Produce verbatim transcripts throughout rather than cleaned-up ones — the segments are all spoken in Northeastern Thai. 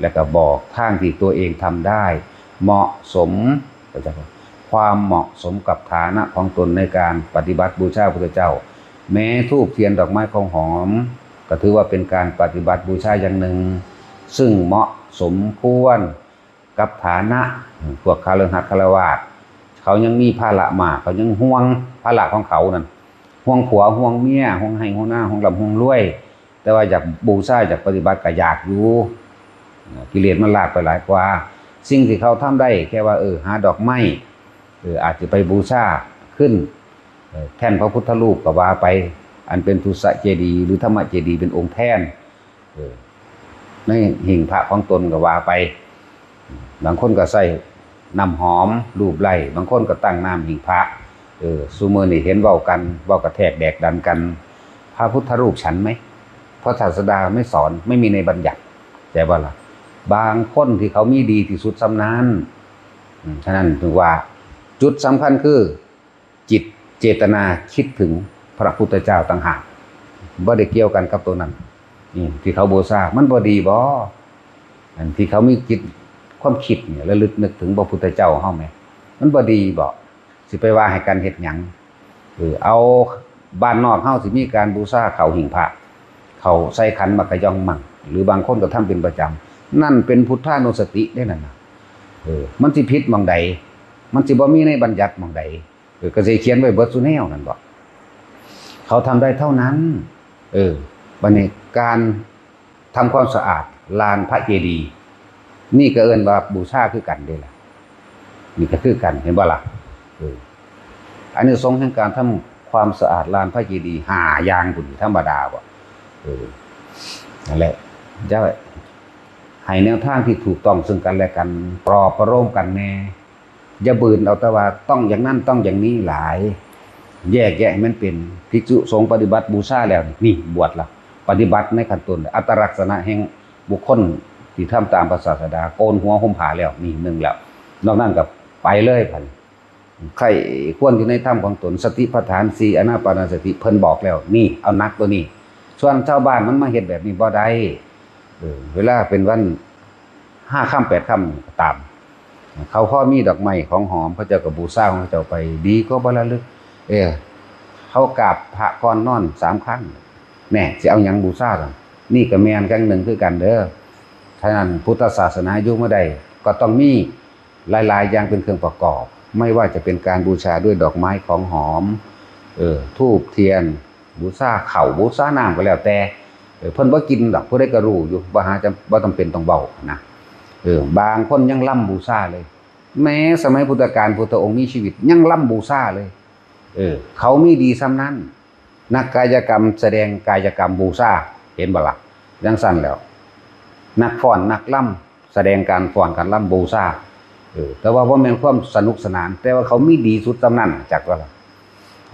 และก็บอกทางที่ตัวเองทำได้ เหมาะสม ความเหมาะสมกับฐานะของตนในการปฏิบัติบูชาพระพุทธเจ้า แม้ธูปเทียนดอกไม้ของหอม ก็ถือว่าเป็นการปฏิบัติบูชาอย่างหนึ่ง ซึ่งเหมาะสมควรกับฐานะ พวกคฤหัสถ์ฆราวาส เขายังมีภาระมาก เขายังห่วงภาระของเขานั่น ห่วงผัว ห่วงเมีย ห่วงไฮ่ห่วงนา ห่วงร่ำห่วงรวย แต่ว่าอยากบูชา อยากปฏิบัติก็อยากอยู่ กิเลสมันลากไปหลายกว่า สิ่งที่เขาทำได้แค่ว่า เออ หาดอกไม้ เออ อาจจะไปบูชาขึ้น เออ แท่นพระพุทธรูปก็ว่าไป อันเป็นปุษเจดีย์หรือธรรมเจดีย์เป็นองค์แท่น เออ ในหิ้งพระของตนก็ว่าไป บางคนก็ใส่น้ำหอมลูบไล้ บางคนก็ตั้งน้ำหิ้งพระ เออ ซุมื้อนี้เห็นเว้ากัน เว้ากระแทกแดกดันกัน พระพุทธรูปฉันไหม พระศาสดาไม่สอน ไม่มีในบัญญัติ ใช่บ่ล่ะ บางคนที่เขามีดีที่สุดส่ำนั้น อืม ฉะนั้นถึงว่าจุดสำคัญคือ จิตเจตนาคิดถึงพระพุทธเจ้าต่างหาก บ่ได้เกี่ยวกันกับตัวนั้น นี่ที่เขาบูชา มันบ่ดีบ่ อันที่เขามีจิตความคิดเนี่ย ระลึกนึกถึงพระพุทธเจ้าเฮาแหม มันบ่ดีบ่ สิไปว่าให้กันเฮ็ดหยัง เออ เอาบ้านนอกเฮาสิมีการบูชาข้าวหิ้งพระ ข้าวใส่ขันหมากกะย่องมั่ง หรือบางคนก็ทำเป็นประจำ นั่นเป็นพุทธานุสติเด้นั่นน่ะ เออ มันสิผิดหม่องใด มันสิบ่มีในบัญญัติหม่องใด เออ ก็สิเขียนไว้เบิดซุแนวนั่นบ่ เขาทำได้เท่านั้น เออ บัดนี้การทำความสะอาดลานพระเจดีย์ นี่ก็เอิ้นว่าบูชาคือกันเด้ล่ะ นี่ก็คือกัน เห็นบ่ล่ะ เออ อานิสงส์แห่งการทำความสะอาดลานพระเจดีย์ห้าอย่างพุ้น ธรรมดาบ่ เออ นั่นแหละ จะให้แนวทางที่ถูกต้องซึ่งกันและกัน ปลอบประโลมกันแน่ อย่าบืนเอาแต่ว่าต้องอย่างนั้นต้องอย่างนี้หลาย แยกแยะให้มันเป็น ภิกษุสงฆ์ปฏิบัติบูชาแล้ว นี่บวชละ ปฏิบัติในขั้นต้น อัตลักษณะแห่งบุคคลที่ทำตามพระศาสดา โกนหัวห่มผ้าแล้ว นี่หนึ่งแล้ว นอกนั้นก็ไปเลยพัน ใคร่ครวญอยู่ในธรรมของตน สติปัฏฐานสี่ อานาปานสติ เพิ่นบอกแล้ว นี่เอาหนักตัวนี้ ส่วนชาวบ้านมันมาเฮ็ดแบบนี้บ่ได้ เออ เวลาเป็นวันห้าค่ำแปดค่ำก็ตาม เขาพอมีดอกไม้ของหอม เขาเจ้าก็บูชาของเขาเจ้าไป ดีกว่าบ่ระลึก เออ เขากราบพระก่อนนอนสามครั้ง แน่ สิเอาหยังบูชาล่ะ นี่ก็แม่นอย่างหนึ่งคือกันเด้อ ฉะนั้นพุทธศาสนาอยู่มาได้ ก็ต้องมีหลายๆอย่างเป็นเครื่องประกอบ ไม่ว่าจะเป็นการบูชาด้วยดอกไม้ของหอม เออ ธูปเทียน บูชาข้าว บูชาน้ำก็แล้วแต่ เออ เพิ่นบ่กินดอก ผู้ใดก็รู้อยู่ บ่หาจำ บ่จำเป็นต้องเว้านะ เออ บางคนยังรำบูชาเลย แม้สมัยพุทธกาล พุทธองค์มีชีวิต ยังรำบูชาเลย เออ เขามีดีส่ำนั้น นักกายกรรมแสดงกายกรรมบูชา เห็นบ่ล่ะ จั่งซั้นแล้ว นักฟ้อนนักรำแสดงการฟ้อนการรำบูชา เออ แต่ว่าบ่แม่นความสนุกสนาน แต่ว่าเขามีดีสุดส่ำนั้น จักว่าล่ะ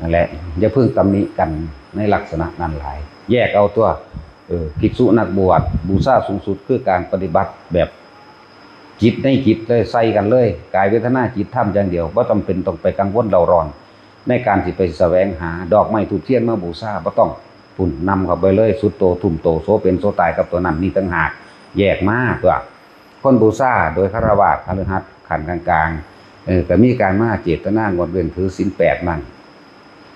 นั่นแหละ อย่าเพิ่งตำหนิกันในลักษณะนั้นหลาย แยกเอาตัว เออ ภิกษุนักบวช บูชาสูงสุดคือการปฏิบัติแบบจิตในจิตเลย ใส่กันเลย กายเวทนาจิตธรรมอย่างเดียว บ่จำเป็นต้องไปกังวลเร่าร้อน ในการสิไปแสวงหาดอกไม้ธูปเทียนมาบูชา บ่ต้อง พุ้น นำเข้าไปเลย สุดโต่ง ทุ่มโต โสเป๋นโสตายกับตัวนั้น นี่ต่างหาก แยกมาตัว คนบูชาโดยฆราวาส คฤหัสถ์ ขั้นกลางๆ เออ ก็มีการมาเจตนางดเว้นถือศีลแปดมั่ง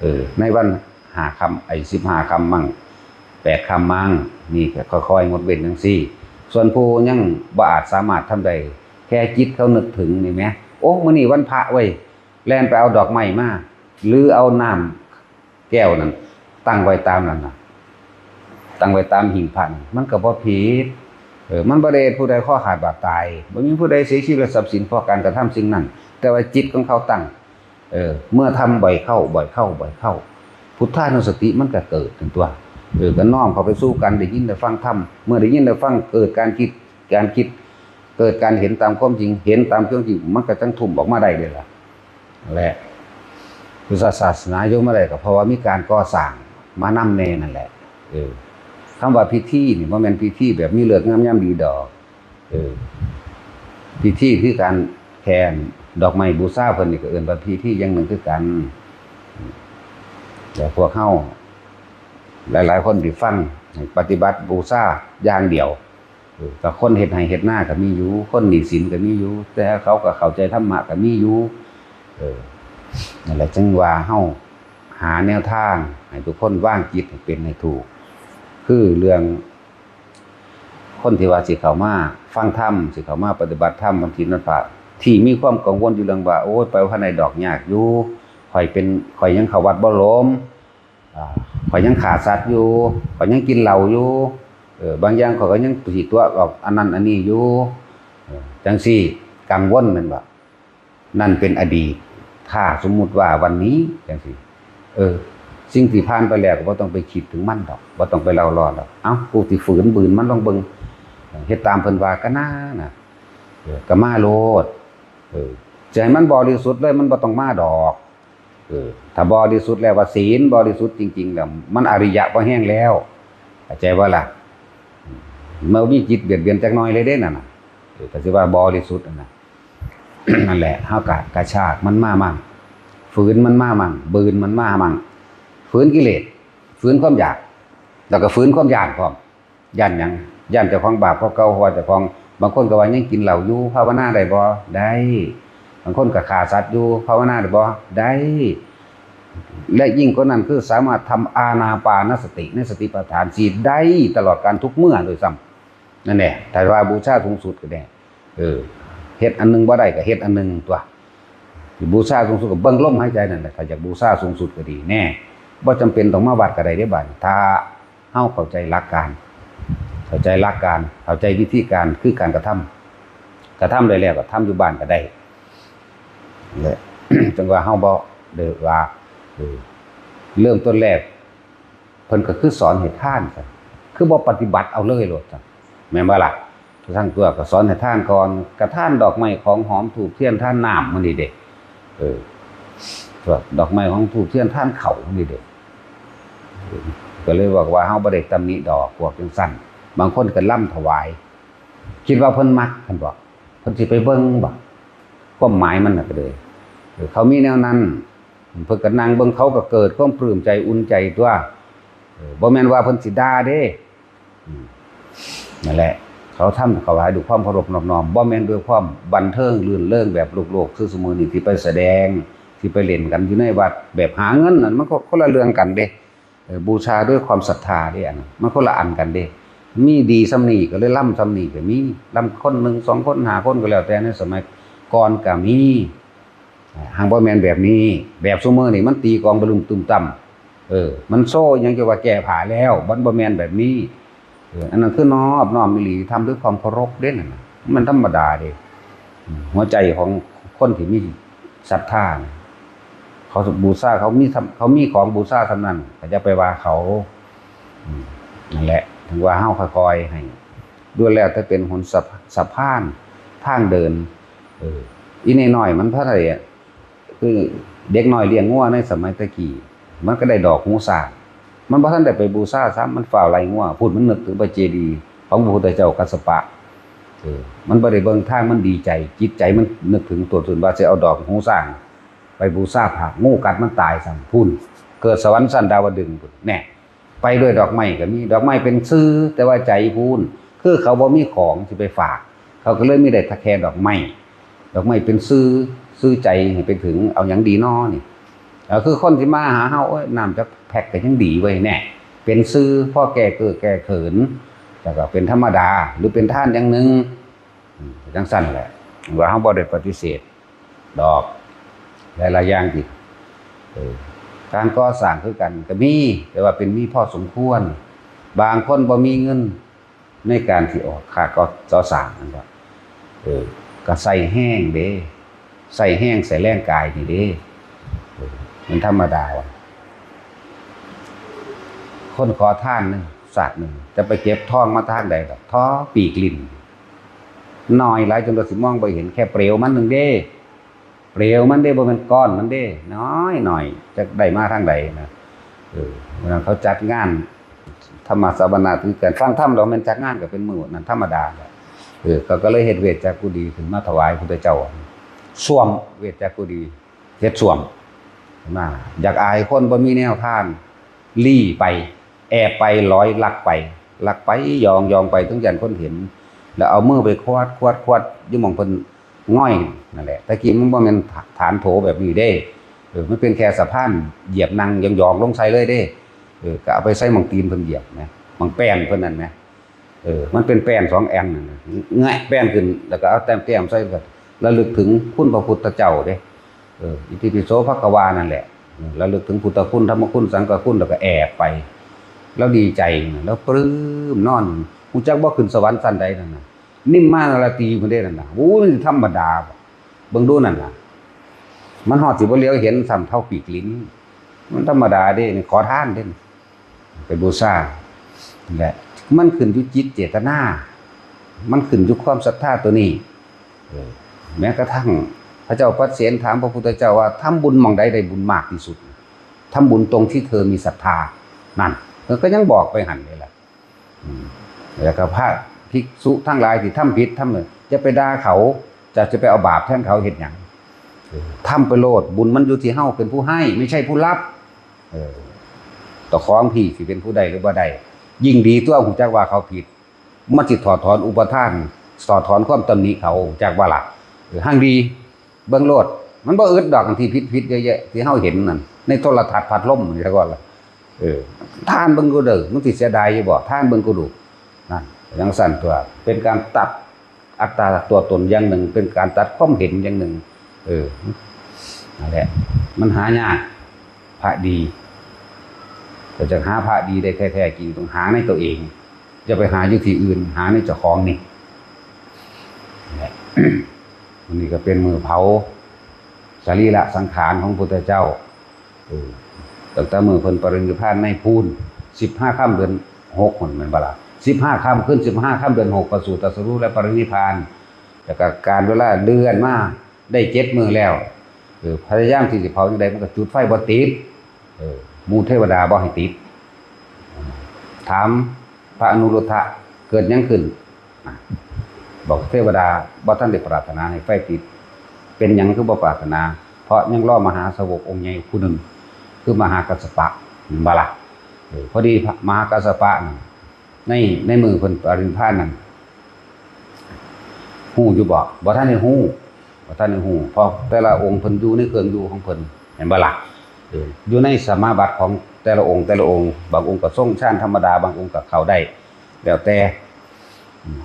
เออ ในวันห้าค่ำ ไอ้ สิบห้าค่ำมั่ง แปดค่ำมั่ง นี่ก็ค่อยๆ งดเว้นจั่งซี้ ส่วนผู้ยังบ่อาจสามารถทำได้ แค่จิตเขานึกถึงนี่แหม โอ้ มื้อนี้วันพระเว้ย แล่นไปเอาดอกไม้มา หรือเอาน้ำแก้วนั่นตั้งไว้ตามนั่นน่ะ ตั้งไว้ตามหิ้งพระนั่น มันก็บ่ผิด เออ มันบ่ได้ผู้ใดคอขาดบาดตาย บ่มีผู้ใดเสียชีวิตและทรัพย์สินเพราะการกระทำสิ่งนั้น แต่ว่าจิตของเขาตั้ง เออ เมื่อทำบ่อยเข้า บ่อยเข้า บ่อยเข้า พุทธานุสติมันก็เกิดขึ้นตัว เออ ก็น้อมเข้าไปสู่การได้ยินได้ฟังธรรม เมื่อได้ยินได้ฟังเกิดการคิด การคิด เกิดการเห็นตามความจริง เห็นตามความจริง มันก็จั่งทุ่มออกมาได้เลยล่ะ และพุทธศาสนาอยู่มาได้ก็เพราะว่ามีการก่อสร้างมานำแน่นั่นแหละ เออ คำว่าพิธีนี่บ่แม่นพิธีแบบมีฤกษ์งามยามดีดอก เออ พิธีคือการแขวนดอกไม้บูชาเพิ่นนี่ก็เอิ้นว่าพิธีอย่างหนึ่งคือกัน แต่พวกเฮาหลายๆคนที่ฟัง ปฏิบัติบูชาอย่างเดียว เออ ก็คนเฮ็ดไฮ่เฮ็ดนาก็มีอยู่ คนหนี้สินก็มีอยู่ แต่เขาก็เข้าใจธรรมะก็มีอยู่ เออ นั่นแหละ จึงว่าเฮาหาแนวทางให้ทุกคนวางจิตให้เป็นให้ถูก คือเรื่อง คนที่ว่าสิเข้ามาฟังธรรม สิเข้ามาปฏิบัติธรรมวันศีลวันพระ ที่มีความกังวลอยู่เรื่องว่า โอ้ย ไปบ่ทันได้ดอก ยากอยู่ ข้อยเป็น ข้อยยังเข้าวัดบ่หลม อ่า ข้อยยังฆ่าสัตว์อยู่ ข้อยยังกินเหล้าอยู่ เออ บางอย่างข้อยก็ยังสิตั๋วออกอันนั้นอันนี้อยู่ เออ จั่งซี้ กังวลแม่นบ่ นั่นเป็นอดีต ถ้าสมมุติว่าวันนี้จั่งซี้ เออ สิ่งที่ผ่านไปแล้วก็บ่ต้องไปคิดถึงมันดอก บ่ต้องไปเล่าร้อนดอก เอ้า กูสิฝืนบืนมันลองเบิ่ง เฮ็ดตามเพิ่นว่าก็น่านะ เออ ก็มาโลด เออ สิให้มันบริสุทธิ์เลย มันบ่ต้องมาดอก เออ ถ้าบริสุทธิ์แล้ว ว่าศีลบริสุทธิ์จริงๆ แล้ว มันอริยะพอแฮงแล้ว เข้าใจบ่ล่ะ เมื่อมีจิตเบียดเบียนจักหน่อยเลยเด้นั่นน่ะ เออ ก็สิว่าบริสุทธิ์นั่นน่ะ นั่นแหละ เฮากะกระชากมันมามั่ง ฝืนมันมามั่ง บืนมันมามั่ง ฝืนกิเลส ฝืนความอยาก แล้วก็ฝืนความย้านพร้อม ย้านหยัง ย้านเจ้าของบาปกว่าเก่า เพราะว่าเจ้าของ บางคนก็ว่ายังกินเหล้าอยู่ ภาวนาได้บ่ ได้ บางคนก็ฆ่าสัตว์อยู่ ภาวนาได้บ่ ได้ และยิ่งกว่านั้นคือสามารถทำอานาปานสติในสติปัฏฐานสี่ได้ตลอดการทุกเมื่อด้วยซ้ำ นั่นแหละ ถ้าว่าบูชาสูงสุดก็ได้ เออ เฮ็ดอันหนึ่งบ่ได้ก็เฮ็ดอันหนึ่งตั๊ว สิบูชาสูงสุดก็เบิ่งลมหายใจนั่นแหละ ถ้าอยากบูชาสูงสุดก็ดี แน่ บ่จำเป็นต้องมาวัดก็ได้เด้บัดนี้ ถ้าเฮาเข้าใจหลักการ เข้าใจหลักการ เข้าใจวิธีการ คือการกระทำ กระทำได้แล้วก็ทำอยู่บ้านก็ได้ และ จั่งว่าเฮาบ่ได้ว่า เออ เริ่มต้นแรก เพิ่นก็คือสอนให้ทานซั่น คือบ่ปฏิบัติเอาเลยโลดซั่น แม่นบ่ล่ะ ทั้งตั๊วก็สอนให้ทานก่อน ก็ทานดอกไม้ของหอมธูปเทียน ทานน้ำหมู่นี้เด้ เออ พวกดอกไม้ของธูปเทียน ทานข้าวหมู่นี้เด้ เออ ก็เลยบอกว่าเฮาบ่ได้ตำหนิดอกพวกจั่งซั่น บางคนก็ลำถวาย คิดว่าเพิ่นมัก เพิ่นบอก เพิ่นสิไปเบิ่งบ่ ความหมายมันน่ะก็เลย เออ เขามีแนวนั้น เพิ่นก็นั่งเบิ่ง เขาก็เกิดความปลื้มใจอุ่นใจตั๊ว เออ บ่แม่นว่าเพิ่นสิด่าเด้ อืม นั่นแหละ เขาทำถวายด้วยความเคารพนอบน้อม บ่แม่นด้วยความบันเทิงรื่นเริงแบบโลกๆ คือซุมื้อนี้ที่ไปแสดง ที่ไปเล่นกันอยู่ในวัดแบบหาเงินนั่น มันก็คนละเรื่องกันเด้ เออ บูชาด้วยความศรัทธาเด้ อันนั้นมันคนละอันกันเด้ มีดีส่ำนี้ก็เลยลำส่ำนี้ก็มี ลำคนหนึ่งสองคนห้าคนก็แล้วแต่ ในสมัยก่อนก็มี หากบ่แม่นแบบนี้ แบบซุมื้อนี้มันตีกลองบะลุมตุ้มตั้ม เออ มันโชว์หยังจะว่าแก้ผ้าแล้ว มันบ่แม่นแบบนี้ เออ อันนั้นคือนอบน้อมอีหลี ทำด้วยความเคารพเด้นั่นน่ะ มันธรรมดาเด้ อืม หัวใจของคนที่มีศรัทธาน่ะ เขาบูชา เขามีทำ เขามีของบูชาส่ำนั้น ก็อย่าไปว่าเขา อืม นั่นแหละ ถึงว่าเฮาค่อยๆ ให้ ล้วนแล้วแต่เป็นหนสะ สะพาน ทางเดิน เออ อีน้อยๆ มันเท่าใดอะ คือเด็กน้อยเลี้ยงงัวในสมัยแต่กี้ มันก็ได้ดอกหูช้าง มันบ่ทันได้ไปบูชาซ้ำ มันฟ้าวไล่งัว พู้นมันนึกถึงพระเจดีย์ของพระพุทธเจ้ากัสสปะ เออ มันบ่ได้เบิ่งทาง มันดีใจ จิตใจมันนึกถึงต้นทุนว่าสิเอาดอกหูช้างไปบูชาพระ งูกัดมันตายซ้ำ พู้น เกิดสวรรค์ชั้นดาวดึงส์พู้น แน่ ไปด้วยดอกไม้ก็มี ดอกไม้เป็นสื่อ แต่ว่าใจพู้น คือเขาบ่มีของสิไปฝาก เขาก็เลยมีได้แค่ดอกไม้ ดอกไม้เป็นสื่อ สื่อใจให้ไปถึง เอาหยังดีน้อนี่ ก็คือคนที่มาหาเฮา โอ้ย น้ำจักแพ็คก็ยังดีเว้ย แน่ เป็นสื่อ พอแก้เก้อแก้เขิน แล้วก็เป็นธรรมดา หรือเป็นทานอย่างหนึ่ง อืม จั่งซั่นแหละ ว่าเฮาบ่ได้ปฏิเสธดอก หลายๆ อย่างที่ เออ การก่อสร้างคือกันก็มี แต่ว่าเป็นมีพอสมควร บางคนบ่มีเงินในการที่ออกค่าก่อสร้างนั่นก็ เออ ก็ใส่แฮงเด้ ใส่แฮงใส่แรงกายนี่เด้ เออ มันธรรมดาว่ะ คนขอทานหนึ่ง ชาติหนึ่ง จะไปเก็บทองมาทางใดล่ะ ทอปีกลิ้น น้อยหลายจนว่าสิมองบ่เห็น แค่เปลวมันหนึ่งเด้ เปลวมันเด้ บ่แม่นก้อนมันเด้ น้อยๆ จักได้มาทางใดนะ เออ มื้อนั้นเขาจัดงานธรรมสวนา คือการฟังธรรม แล้วแม่นจัดงานก็เป็นมื้อนั้นธรรมดาแหละ เออ เขาก็เลยเฮ็ดเวชจักกุฏีขึ้นมาถวายพุทธเจ้า ส้วมเวชจักกุฏี เฮ็ดส้วม นะ อยากอายคนบ่มีแนวทาน ลี้ไป แอบไป ลอยลักไป ลักไป ย่องๆ ไป ต้องย้านคนเห็น แล้วเอามือไปขวดขวดขวดอยู่หม่องเพิ่นง่อยนั่นแหละ แต่กี้มันบ่แม่นฐานโถแบบนี้เด้ เออ มันเป็นแค่สะพานเหยียบนั่งหยองๆลงใส่เลยเด้ เออ ก็เอาไปใส่หม่องตีนเพิ่นเหยียบนะ หม่องแป้นเพิ่นนั่นนะ เออ มันเป็นแป้นสองแอ่นนั่นน่ะ แงะแป้นขึ้น แล้วก็เอาแต้มๆใส่ ก็ระลึกถึงคุณพระพุทธเจ้าเด้ เออ อิติปิโสภควานั่นแหละ เออ ระลึกถึงพุทธคุณ ธรรมคุณ สังฆคุณ แล้วก็แอบไป แล้วดีใจนะ แล้วปลื้มนอน ฮู้จักบ่ ขึ้นสวรรค์ชั้นใดนั่นน่ะ นิมมานารตีพุ้นเด้นั่นน่ะ โอ้ย มันธรรมดาบ่ เบิ่งดูนั่นน่ะ มันฮอดสิบ่เหลียวเห็นซ้ำเท่าปีกลิ้น มันธรรมดาเด้ นี่ขอทานเด้ ไปบูชา และมันขึ้นอยู่จิตเจตนา มันขึ้นอยู่ความศรัทธาตัวนี้ เออ แม้กระทั่งพระเจ้าปเสนถามพระพุทธเจ้าว่า ทำบุญหม่องใดได้บุญมากที่สุด ทำบุญตรงที่เธอมีศรัทธา นั่น เพิ่นก็ยังบอกไปหั่นเลยล่ะ อืม แล้วก็พระภิกษุทั้งหลายที่ทำผิดทำเนี่ย อย่าไปด่าเขา จะ จะไปเอาบาปแทนเขาเฮ็ดหยัง เออ ทำไปโลด บุญมันอยู่ที่เฮาเป็นผู้ให้ ไม่ใช่ผู้รับ เออ เจ้าของที่สิเป็นผู้ใดหรือบ่ได้ ยิ่งดีตัว ฮู้จักว่าเขาผิด มันสิถอดถอนอุปาทาน ถอดถอนความตำหนิเขา ฮู้จักบ่ล่ะ เออ หั่งดี เบิ่งโลด มันบ่อึดดอก อันที่ผิดๆเยอะแยะที่เฮาเห็นนั่น ในโทรทัศน์พัดลมนี่ซะก่อนล่ะ เออ ทานเบิ่งก็เด้อ มันสิเสียดายอยู่บ่ ทานเบิ่งก็ดู นั่น จั่งซั่นตัว เป็นการตัดอัตตาตัวตนอย่างหนึ่ง เป็นการตัดความเห็นอย่างหนึ่ง เออ นั่นแหละ มันหายาก พระดี ถ้าจะหาพระดีได้แท้ๆจริง ต้องหาในตัวเอง อย่าไปหาอยู่ที่อื่น หาในเจ้าของนี่ นั่นแหละ มื้อนี้ก็เป็นมื้อเผาสรีระสังขารของพุทธเจ้า เออ ตั้งแต่มื้อเพิ่นปรินิพพานในพู้น สิบห้าค่ำเดือนหกนั่นแม่นบ่ล่ะ สิบห้าค่ำ คืนสิบห้าค่ำเดือนหก ประสูติตรัสรู้และปรินิพพาน แล้วก็กาลเวลาเลื่อนมาได้เจ็ดมื้อแล้ว เออ พยายามที่สิเผาจั่งใดมันก็จุดไฟบ่ติด เออ หมู่เทวดาบ่ให้ติด ถามพระอนุรุทธะ เกิดหยังขึ้น อ่ะ บอกเทวดาบ่ทันได้ปรารถนาให้ไฟติด เป็นหยังคือบ่ปรารถนา เพราะยังรอมหาสาวกองค์ใหญ่ผู้หนึ่ง คือมหากัสสปะ เห็นบ่ล่ะ เออ พอดีพระมหากัสสปะนั่น ใน ในมื้อเพิ่นปรินิพพานนั่น ฮู้อยู่บ่ บ่ทันได้ฮู้ บ่ทันได้ฮู้ เพราะแต่ละองค์เพิ่นอยู่ในเครื่องอยู่ของเพิ่น เห็นบ่ล่ะ เออ อยู่ในสมาบัติของแต่ละองค์ แต่ละองค์ บางองค์ก็ทรงฌานธรรมดา บางองค์ก็เข้าได้ แล้วแต่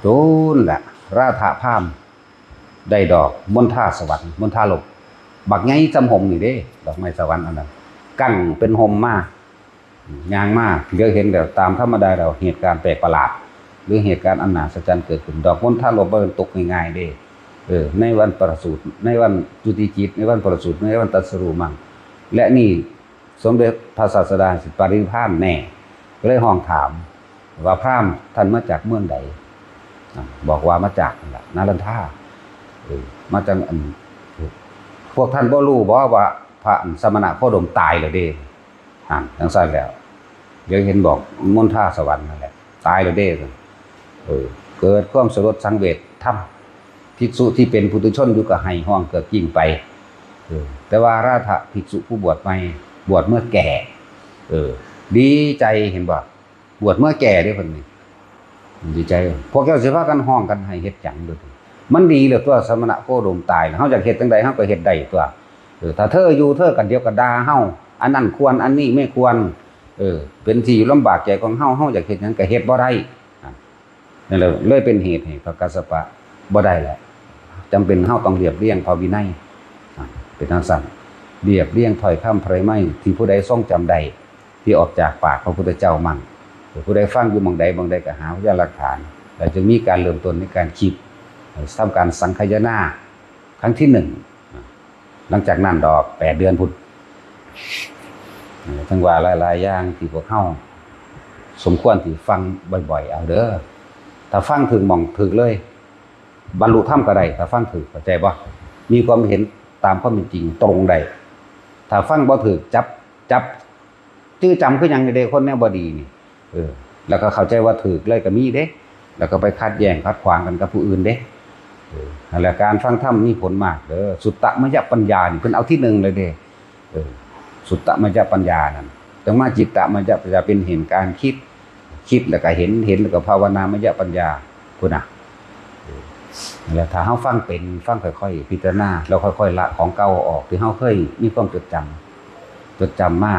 โดนละ ราธะพราหมณ์ ได้ดอกมณฑาสวรรค์ มณฑาลบ บักใหญ่ส่ำหมนี่เด้ ดอกไม้สวรรค์อันนั้น กั้งเป็นหมมา ย่างมา เหลียวเห็นแล้ว ตามธรรมดาแล้ว เหตุการณ์แปลกประหลาด หรือเหตุการณ์อันน่าอัศจรรย์เกิดขึ้น ดอกมณฑาลบบ่แม่นตกง่ายๆเด้ เออ ในวันประสูติ ในวันจุติจิต ในวันประสูติ ในวันตรัสรู้มัง และนี่สมเด็จพระศาสดาสิปรินิพพานแน่ ก็เลยฮ้องถามว่า พราหมณ์ ท่านมาจากเมืองใด อ่ะ บอกว่ามาจากนั่นล่ะ นาลันทา เออ มาจากอัน พวกท่านบ่ฮู้บ่ว่าพระสมณะโคดมตายแล้วเด้ อ่ะ จั่งซั่นแล้ว เดี๋ยวเห็นบอกมณฑาสวรรค์นั่นแหละ ตายแล้วเด้ เออ เกิดความสลดสังเวช ธรรม ภิกษุที่เป็นปุถุชนอยู่ก็ไห้ฮ้องเกือกกริ้งไป เออ แต่ว่าราธะภิกษุผู้บวชใหม่ บวชเมื่อแก่ เออ ดีใจ เห็นบ่ บวชเมื่อแก่เด้เพิ่นนี่ ดีใจ พวกเจ้าสิพากันฮ้องกันไห้เฮ็ดหยังเด้อ มันดีแล้วตัว สมณะโคดมตายน่ะ เฮาอยากเฮ็ดจั่งใดเฮาก็เฮ็ดได้ตัว เออ ถ้าเธออยู่เธอก็เดี๋ยวก็ด่าเฮา อันนั้นควร อันนี้ไม่ควร เออ เป็นที่อยู่ลำบากใจของเฮา เฮาอยากเฮ็ดหยังก็เฮ็ดบ่ได้ อ่ะ นั่นแหละ เลยเป็นเหตุให้พระกัสสปะบ่ได้แหละ จำเป็นเฮาต้องเรียบเรียงพระวินัย อ่ะ เป็นจั่งซั่น เรียบเรียงถ้อยคำไพรไมยที่ผู้ใดทรงจำได้ ที่ออกจากปากพระพุทธเจ้ามั่ง ผู้ใดฟังอยู่หม่องใดหม่องใดก็หาพยานหลักฐาน แล้วจึงมีการเริ่มต้นในการคิด ทำการสังคายนาครั้งที่หนึ่ง หลังจากนั้นดอกแปดเดือนพุ้น เออ จั่งว่าหลายๆอย่างที่พวกเฮาสมควรที่ฟังบ่อยๆ เอาเด้อ ถ้าฟังถืกหม่องถืกเลย บรรลุธรรมก็ได้ ถ้าฟังถืก เข้าใจบ่ มีความเห็นตามความเป็นจริงตรงได้ ถ้าฟังบ่ถืก จับ จับ จื่อจำคือหยังนี่เด้ คนแนวบ่ดีนี่ เออ แล้วก็เข้าใจว่าถืกเลยก็มีเด้ แล้วก็ไปขัดแย้งขัดขวางกันกับผู้อื่นเด้ เออ นั่นแหละ การฟังธรรมมีผลมากเด้อ สุตตมยปัญญานี่เพิ่นเอาที่หนึ่งเลยเด้ เออ สุตตมยปัญญานั่น แต่มาจิตตมยปัญญาเป็นเห็นการคิด คิดแล้วก็เห็น เห็นแล้วก็ภาวนามยปัญญา พุ้นน่ะ แล้วถ้าเฮาฟังเป็น ฟังค่อยๆพิจารณา แล้วค่อยๆละของเก่าออก ที่เฮาเคยมีความจดจำ จดจำมา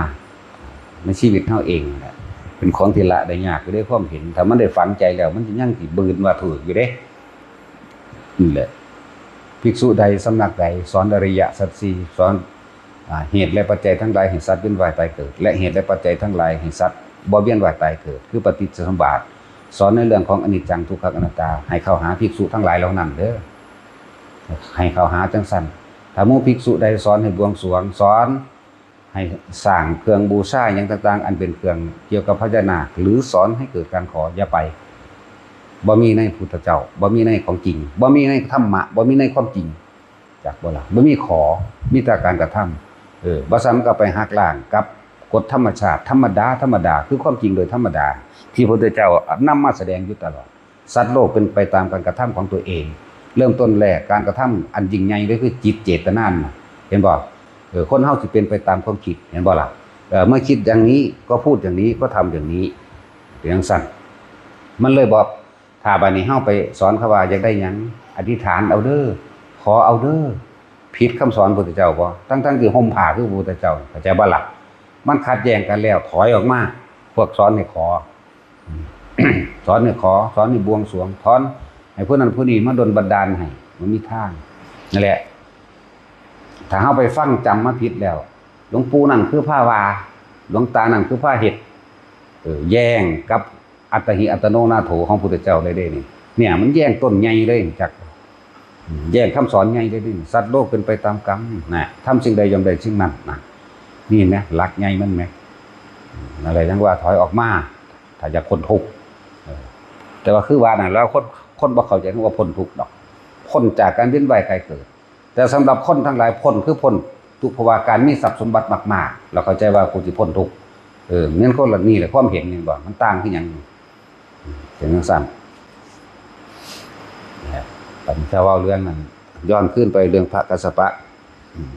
ในชีวิตเฮาเองนั่นแหละ เป็นของที่ละได้ยากอยู่เด้ ความเห็น ถ้ามันได้ฝังใจแล้ว มันยังสิบืนว่าถูกอยู่เด้ นี่แหละ ภิกษุใด สำนักใด สอนอริยสัจสี่ สอน อ่า เหตุและปัจจัยทั้งหลายให้สัตว์เวียนว่ายตายเกิด และเหตุและปัจจัยทั้งหลายให้สัตว์บ่เวียนว่ายตายเกิด คือปฏิจจสมุปบาท สอนในเรื่องของอนิจจัง ทุกขัง อนัตตา ให้เข้าหาภิกษุทั้งหลายเหล่านั้นเด้อ ให้เข้าหาจังซั่น ถ้าหมู่ภิกษุใดสอนให้บวงสรวง สอนให้สร้างเครื่องบูชาหยังต่างๆ อันเป็นเครื่องเกี่ยวกับพญานาค หรือสอนให้เกิดการขอ อย่าไป บ่มีในพุทธเจ้า บ่มีในของจริง บ่มีในธรรมะ บ่มีในความจริง จักบ่ล่ะ บ่มีขอ มีแต่การกระทำ เออ บ่ซั้นก็ไปหักล้างกับกฎธรรมชาติธรรมดา ธรรมดา คือความจริงโดยธรรมดา ที่พระพุทธเจ้านำมาแสดงอยู่ตลอด สัตว์โลกเป็นไปตามการกระทำของตัวเอง เริ่มต้นแรกการกระทำอันยิ่งใหญ่เลยคือจิตเจตนาน่ะ เห็นบ่ เออ คนเฮาสิเป็นไปตามความคิด เห็นบ่ล่ะ เออ เมื่อคิดอย่างนี้ก็พูดอย่างนี้ ก็ทำอย่างนี้ เป็นจังซั่น มันเลยบอก ถ้าบัดนี้เฮาไปสอนเขาว่าอยากได้หยัง อธิษฐานเอาเด้อ ขอเอาเด้อ ผิดคำสอนพระพุทธเจ้าบ่ ทั้งๆที่ห่มผ้าคือพระพุทธเจ้า เข้าใจบ่ล่ะ มันขัดแย้งกันแล้ว ถอยออกมา พวกสอนให้ขอ สอนให้ขอ สอนให้บวงสรวง สอนให้ผู้นั้นผู้นี้มาดลบันดาลให้ มันมีทาง นั่นแหละ ถ้าเฮาไปฟังจำมาผิดแล้ว หลวงปู่นั่นคือพาว่า หลวงตานั่นคือพาเฮ็ด เออ แย้งกับอัตตาหิอัตโนนาโถของพุทธเจ้าเลยเด้นี่ เนี่ย มันแย้งต้นใหญ่เลย จัก แย้งคำสอนใหญ่เลยเด้นี่ สัตว์โลกเป็นไปตามกรรมนะ ทำสิ่งใดย่อมได้สิ่งนั้นนะ นี่เห็นไหม หลักใหญ่มันไหม อะไรยังว่าถอยออกมา ถ้าอยากพ้นทุกข์ เออ แต่ว่าคือว่านั่นแล้วคน คนบ่เข้าใจคำว่าพ้นทุกข์ดอก พ้นจากการเวียนว่ายตายเกิด แต่สำหรับคนทั้งหลายพ้นคือพ้นทุกข์ เพราะว่าการมีทรัพย์สมบัติมากๆ เราเข้าใจว่ากูสิพ้นทุกข์ เออ นั่นคนละนี่แหละความเห็นนี่บ่ มันต่างคือหยัง เป็นจังซั่น นะครับ ตอนนี้ถ้าเว้าเรื่องนั้น ย้อนคืนไปเรื่องพระกัสสปะ อืม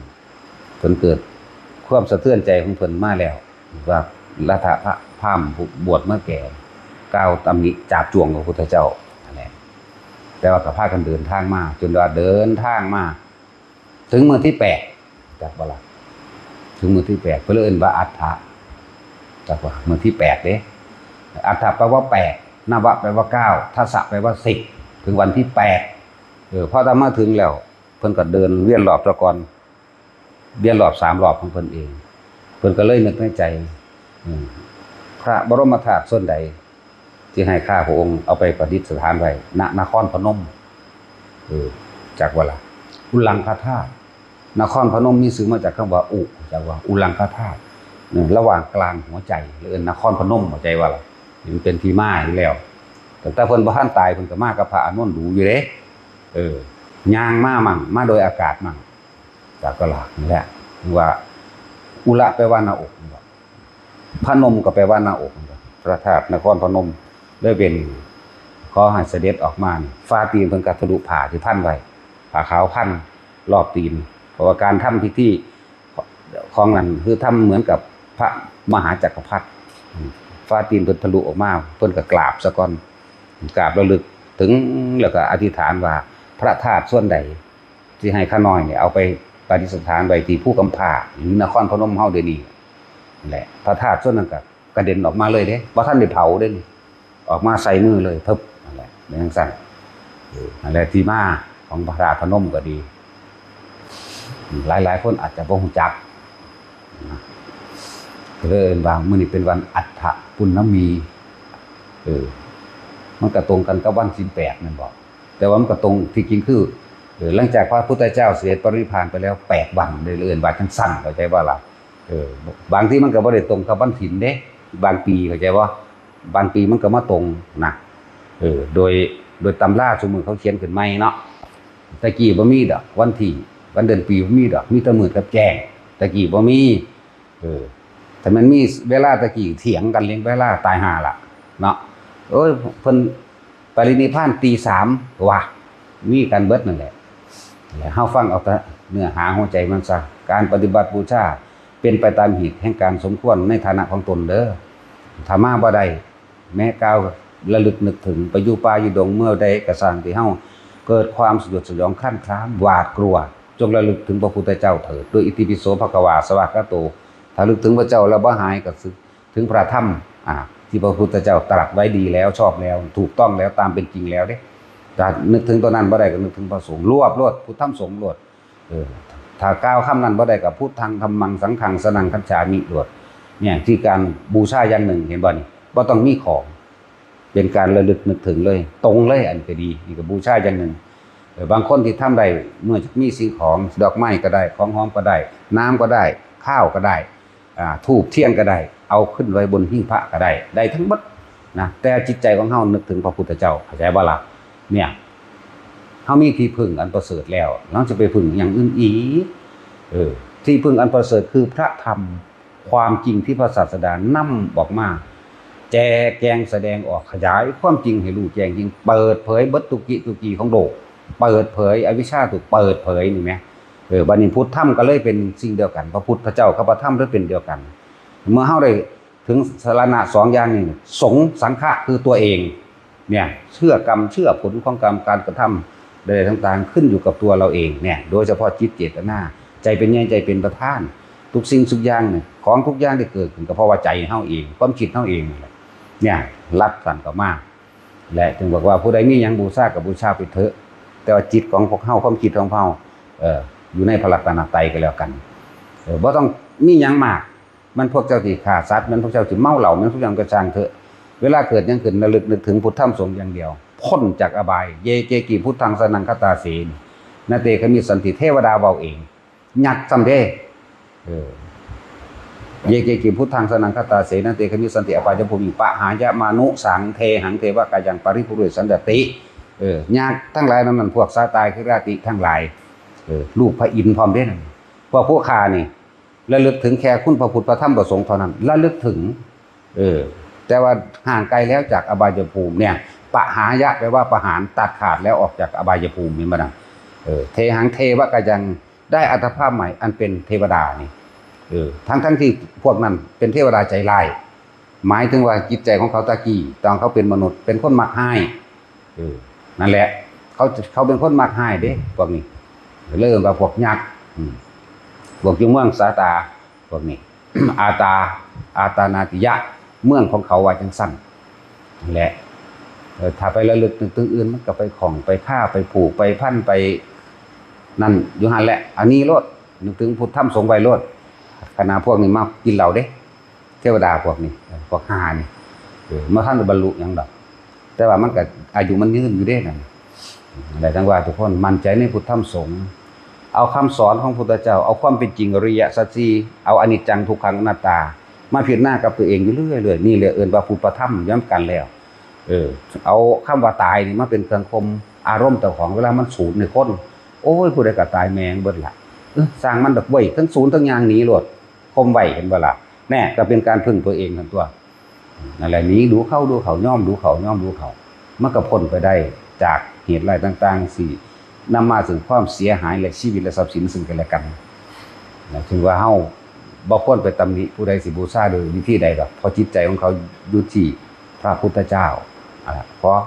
เพิ่นเกิดความสะเทือนใจของเพิ่นมาแล้ว ว่ารัฐพราหมณ์บวชมาแก่ กล่าวตำหนิจาบจ้วงพระพุทธเจ้านั่นแหละ แต่ว่าก็พากันเดินทางมา จนว่าเดินทางมา ถึงมื้อที่แปด จักบ่ล่ะ ถึงมื้อที่แปด เพิ่นเลยเอิ้นว่าอัฏฐะ จักว่ามื้อที่แปดเด้ อัฏฐะแปลว่าแปด นวะแปลว่าเก้า ทัสสะแปลว่าสิบ ถึงวันที่แปด เออ พอตอนมาถึงแล้ว เพิ่นก็เดินเวียนรอบซะก่อน เวียนรอบสามรอบของเพิ่นเอง เพิ่นก็เลยนึกในใจ อืม พระบรมธาตุส่วนใด ที่ให้ข้าพระองค์เอาไปประดิษฐานไว้ ณ นครพนม เออ จักว่าล่ะ อุลังคธาตุ นครพนมมีชื่อมาจากคำว่าอุ จากว่าอุลังคธาตุ เออ ระหว่างกลางหัวใจ เอิ้นนครพนม เข้าใจว่าล่ะ มันเป็นที่มาอยู่แล้ว ตั้งแต่เพิ่นบ่ทันตาย เพิ่นก็มากับพระอานนท์ดูอยู่เด้ เออ ย่างมามั่ง มาโดยอากาศมั่ง จากตลาดนี่แหละ ว่า อุระแปลว่าหน้าอก พนมก็แปลว่าหน้าอก พระธาตุนครพนม เลยเป็น ขอให้เสด็จออกมานี่ ฝ่าตีนเพิ่นก็ทะลุผ้าที่พันไว้ ผ้าขาวพันรอบตีน เพราะว่าการทำพิธีของนั้นคือทำเหมือนกับพระมหาจักรพรรดิ ฝ่าตีนเพิ่นทะลุออกมา เพิ่นก็กราบซะก่อน กราบระลึกถึง แล้วก็อธิษฐานว่า พระธาตุส่วนใด ที่ให้ข้าน้อยเนี่ยเอาไปประดิษฐานไว้ที่ภูคำพา หรือนครพนมเฮาเดี๋ยวนี้ นั่นแหละ พระธาตุส่วนนั้นก็กระเด็นออกมาเลยเด้ บ่ทันได้เผาเด้ ออกมาใส่มือเลย เพิบ นั่นแหละ เป็นจังซั่น เออ นั่นแหละที่มาของพระธาตุพนมก็ดี หลายๆคนอาจจะบ่ฮู้จักนะ ก็เลยเอิ้นว่ามื้อนี้เป็นวันอัฏฐปุณณมี เออ มันก็ตรงกันกับวันศีลแปดแม่นบ่ แต่ว่ามันก็ตรง ที่จริงคือ เออ หลังจากพระพุทธเจ้าเสด็จปรินิพพานไปแล้วแปดวัน เลยเอิ้นว่าจังซั่น เข้าใจบ่ล่ะ เออ บางทีมันก็บ่ได้ตรงกับวันศีลเด้ บางปี เข้าใจบ่ บางปีมันก็มาตรงนะ เออ โดย โดยตำราซุมื้อเขาเขียนขึ้นใหม่เนาะ แต่กี้บ่มีดอก วันที่ วันเดือนปีบ่มีดอก มีแต่มืดกับแจ้ง แต่กี้บ่มี เออ ถ้ามันมีเวลาแต่กี้เถียงกันเรื่องเวลาตายห่าล่ะ เนาะ เอ้ย เพิ่นปรินิพพานตีสามว่ะ มีกันเบิดนั่นแหละ แล้วเฮาฟังเอาแต่เนื้อหาหัวใจมันซะ การปฏิบัติบูชาเป็นไปตามเหตุแห่งการสมควรในฐานะของตนเด้อ ถ้ามาบ่ได้ แม้กล่าวระลึกนึกถึง ไปอยู่ป่าอยู่ดงเมื่อใดก็ซ่างที่เฮา เกิดความสยดสยองคลั่นคล้ามหวาดกลัว จงระลึกถึงพระพุทธเจ้าเถิด ด้วยอิติปิโสภะคะวาสวากขาโต ถ้าระลึกถึงพระเจ้าแล้วบ่หายก็ระลึกถึงพระธรรม อ่า ที่พระพุทธเจ้าตรัสไว้ดีแล้วชอบแล้วถูกต้องแล้วตามเป็นจริงแล้วเด้ ถ้านึกถึงตัวนั้นบ่ได้ก็นึกถึงพระสงฆ์ รวบโลด พุทธธรรมสงฆ์โลด เออ ถ้ากล่าวคำนั้นบ่ได้ก็ พุทธัง ธัมมัง สังฆัง สรณัง คัจฉามิ โลด เนี่ย ที่การบูชาอย่างหนึ่ง เห็นบ่นี่ บ่ต้องมีของ เป็นการระลึกนึกถึงเลย ตรงเลย อันก็ดี นี่ก็บูชาอย่างหนึ่ง เออ บางคนที่ทำได้ เมื่อมีสิ่งของ ดอกไม้ก็ได้ ของหอมก็ได้ น้ำก็ได้ ข้าวก็ได้ อ่า ธูปเทียนก็ได้ เอาขึ้นไว้บนหิ้งพระก็ได้ ได้ทั้งหมดนะ แต่จิตใจของเฮานึกถึงพระพุทธเจ้า เข้าใจบ่ล่ะ เนี่ย เฮามีที่พึ่งอันประเสริฐแล้ว เฮาจะไปพึ่งอย่างอื่นอีก เออ ที่พึ่งอันประเสริฐคือพระธรรม ความจริงที่พระศาสดานำออกมา แจกแจงแสดงออก ขยายความจริงให้รู้แจ้งจริง เปิดเผยเบิดทุกกิทุกกีของโลก เปิดเผยอวิชชาถูกเปิดเผยนี่แหม เออ บัดนี้พุทธธรรมก็เลยเป็นสิ่งเดียวกัน พระพุทธเจ้ากับพระธรรมเลยเป็นเดียวกัน เมื่อเฮาได้ถึงสรณะสองอย่างนี้ สงฆ์สังฆะคือตัวเอง เนี่ย เชื่อกรรม เชื่อผลของกรรม การกระทำใดๆต่างๆ ขึ้นอยู่กับตัวเราเอง เนี่ย โดยเฉพาะจิตเจตนา ใจเป็นใหญ่ ใจเป็นประธาน ทุกสิ่งทุกอย่างเนี่ย ของทุกอย่างที่เกิดขึ้นก็เพราะว่าใจเฮาเอง ความคิดเฮาเองนั่นแหละ เนี่ย รับสั่งกลับมา และจึงบอกว่าผู้ใดมีหยังบูชาก็บูชาไปเถอะ แต่ว่าจิตของพวกเฮา ความคิดของเฮา เอ่อ อยู่ในพระรัตนตรัยก็แล้วกัน เออ บ่ต้องมีหยังมาก มันพวกเจ้าสิฆ่าสัตว์ มันพวกเจ้าสิเมาเหล้า มันพวกเจ้าก็ช่างเถอะ เวลาเกิดหยังขึ้นระลึกนึกถึงพุทธธรรมสงฆ์อย่างเดียว พ้นจากอบาย เยเกกิพุทธังสรณังคัจฉามิ นะเตขมิชฌันติ เทวดาเว้าเอง ยักษ์ซ้ำเด้ เออ เยเกกิพุทธังสรณังคัจฉามิ นะเตขมิชฌันติ อบายภูมิ ปะหายะมานุสัง เทหังเทวะกายัง ปะริภูเรสันตะติ เออ ยักษ์ทั้งหลายนั้น มันพวกซาตานคราติทั้งหลาย เออ ลูกพระอินทร์พร้อมเด้นั่น พวกผู้ฆ่านี่ ระลึกถึงแค่คุณพระพุทธพระธรรมพระสงฆ์เท่านั้น ระลึกถึง เออ แต่ว่าห่างไกลแล้วจากอบายภูมิเนี่ย ปะหายะ แปลว่าประหาร ตัดขาดแล้วออกจากอบายภูมิ เห็นบ่นะ เออ เทหังเทวะกายัง ได้อัตภาพใหม่อันเป็นเทวดานี่ เออ ทั้งๆที่พวกนั้นเป็นเทวดาใจร้าย หมายถึงว่าจิตใจของเขาตะกี้ ตอนเขาเป็นมนุษย์ เป็นคนมักร้าย เออ นั่นแหละ เขา เขาเป็นคนมักร้ายเด้ พวกนี้ เลยเอิ้นว่าพวกยักษ์ อืม พวกอยู่เมืองสาตา พวกนี้ อาตา อาตานาติยะ เมืองของเขาว่าจังซั่น นั่นแหละ เออ ถ้าไประลึกนึกถึงอื่น มันก็ไปข้อง ไปคา ไปผูก ไปพัน ไป นั่นอยู่หั่นแหละ อันนี้โลด นึกถึงพุทธธรรมสงฆ์ไว้โลด ขนาดพวกนี้มากินเหล้าเด้ เทวดาพวกนี้ เออ พวกห่านี่ เออ บ่ทันได้บรรลุหยังดอก แต่ว่ามันก็อายุมันยืนอยู่เด้นั่น อะไรทั้งว่าทุกคนมั่นใจในพุทธธรรมสงฆ์ เอาคำสอนของพุทธเจ้า เอาความเป็นจริงอริยสัจสี่ เอาอนิจจังทุกขังอนัตตา มาพิจารณากับตัวเองอยู่เรื่อยๆ นี่แหละเอิ้นว่าพุทธธรรมย้ำกันแล้ว เออ เอาคำว่าตายนี่มาเป็นเครื่องข่มอารมณ์เจ้าของ เวลามันสูญในคน โอ้ย ผู้ใดก็ตายแม่งเบิดละ เออ สร้างมันดอกเว้ย ทั้งสูญทั้งยางหนีโลด ข่มไว้ เห็นบ่ล่ะ แน่ ก็เป็นการพึ่งตัวเองนั่นตัว นั่นแหละ หนีดูเข้าดูเขา ยอมดูเขา ยอมดูเขา มันก็พ้นไปได้จากเหตุร้ายต่างๆ ที่นำมาซึ่งความเสียหายและชีวิตและทรัพย์สินซึ่งกันและกันนะ ถึงว่าเฮาบ่ควรไปตำหนิผู้ใดสิบูชาโดยวิธีใดดอก เพราะจิตใจของเขาอยู่ที่พระพุทธเจ้า อ่า เพราะ